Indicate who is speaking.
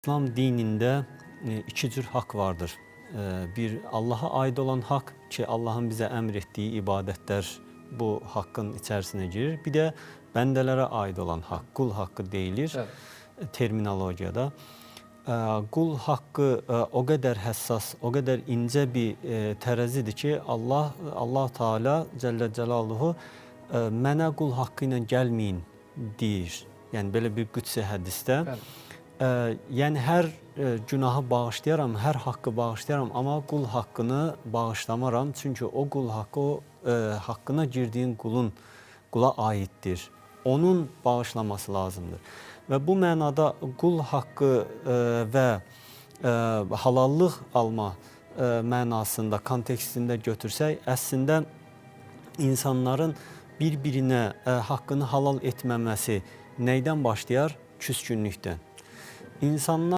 Speaker 1: İslam dinində iki cür haqq vardır. Bir Allaha aid olan haqq ki, Allahın bizə əmr etdiyi ibadətlər bu haqqın içərisinə girir. Bir də bəndələrə aid olan haqq, qul haqqı deyilir terminologiyada. Qul haqqı o qədər həssas, o qədər incə bir tərəzidir ki, Allah Teala Cəllə Cəlaluhu mənə qul haqqı ilə gəlməyin deyir. Yəni belə bir qüdsi hədisdə.
Speaker 2: Bəli.
Speaker 1: Yəni hər günahı bağışlayaram, hər haqqı bağışlayaram, amma qul haqqını bağışlamaram. Çünki o qul haqqı o haqqına girdiyin qulun qula aiddir. Onun bağışlaması lazımdır. Və bu mənada qul haqqı və halallıq alma mənasında, kontekstində götürsək, əslində insanların bir-birinə haqqını halal etməməsi nəydən başlayar? Küskünlükdən. İnsanlar